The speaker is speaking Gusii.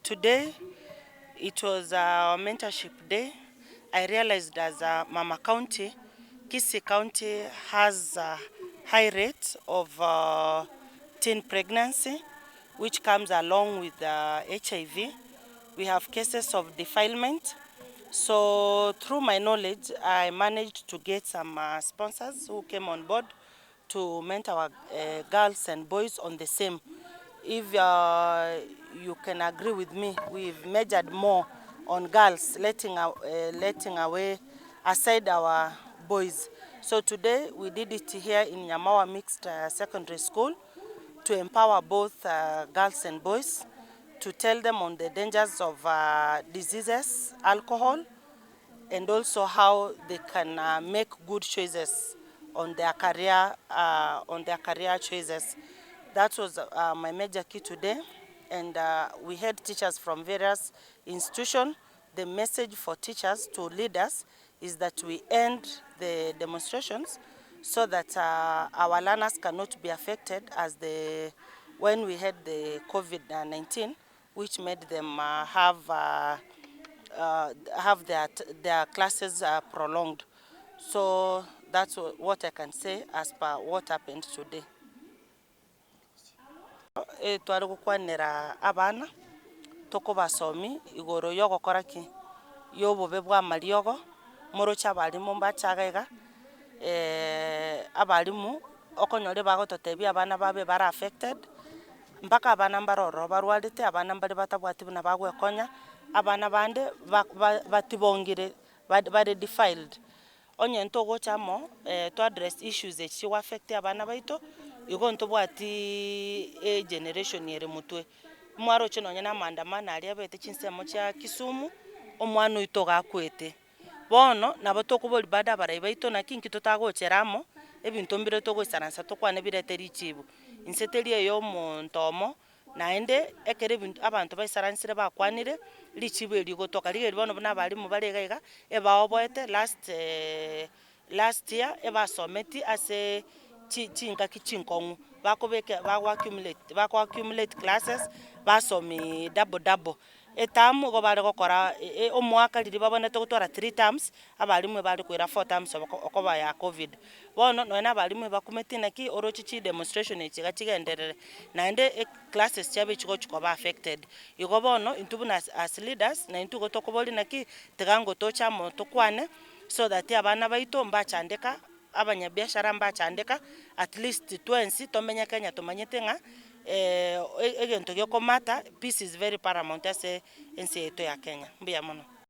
Today it was our mentorship day, I realized as a mama county, Kisii county has a high rate of teen pregnancy which comes along with HIV, we have cases of defilement, so through my knowledge I managed to get some sponsors who came on board to mentor our girls and boys on the same. If you can agree with me, we've measured more on girls letting, letting away aside our boys. So today we did it here in Nyamawa Mixed Secondary School to empower both girls and boys to tell them on the dangers of diseases, alcohol and also how they can make good choices on their career, on their career choices. That was my major key today and we had teachers from various institution. The message for teachers to leaders is that we end the demonstrations so that our learners cannot be affected as the when we had the COVID-19 which made them have have their their classes prolonged. So that's what I can say as per what happened today. Tware gokwanera abana, tokobasomi igoro yogokora ki? Ya obobe bwa amariogo, moroche abalimu mbache iga iga, abalimu okonyora ebagototebia abana babe bare affected, mpaka abana mbare ororo barwarete, abana mbare batabwati buna bagwekonya, abana bande ba ba batibongire bare defiled. Onye ntogocha amo to address issues echi chigo affect abana baito, igo ntobwatiiii egeneration ere motwe. Mwaroche nonye na amaandamano aria abete chinsemo chia Kisumu, omwana oito iga akwete. Bono nabo tokoboria bado abarai baito naki inki totagochera amo, ebinto mbire togoisaransa tokwane birete richibu. Inse teri eya omonto omo, naende ekero ebinto abanto baisaransire bakwanire, richibu eri rigotoka. Rigerio bono buna abalimu bare iga iga, ebaoboete last last year ebasometi ase chi chingaki chinkong'u, bakobeka bago accumulate bako accumulate classes, basomi double double. Eterm igo bare gokora omwaka riria babwenerete gotwara three terms, abalimu ebare koira four terms okoba ya covid. Bono nonye na abalimu ebakumeti naki oroche chidemonstration echi iga chigenderere, naende eclasses chiabo echigochi koba affected. Igo bono intwe buna as as leaders, na intwe igo tokoboria naki, tiga ngotoche amo tokwane, so that abana baito mbachandeka, abanyabiashara mbachandeka, at least twensi tomenye Kenya tomanyete ng'a egento gekomata, peace is very paramount ase ense yaito ya Kenya. Mbuya mono.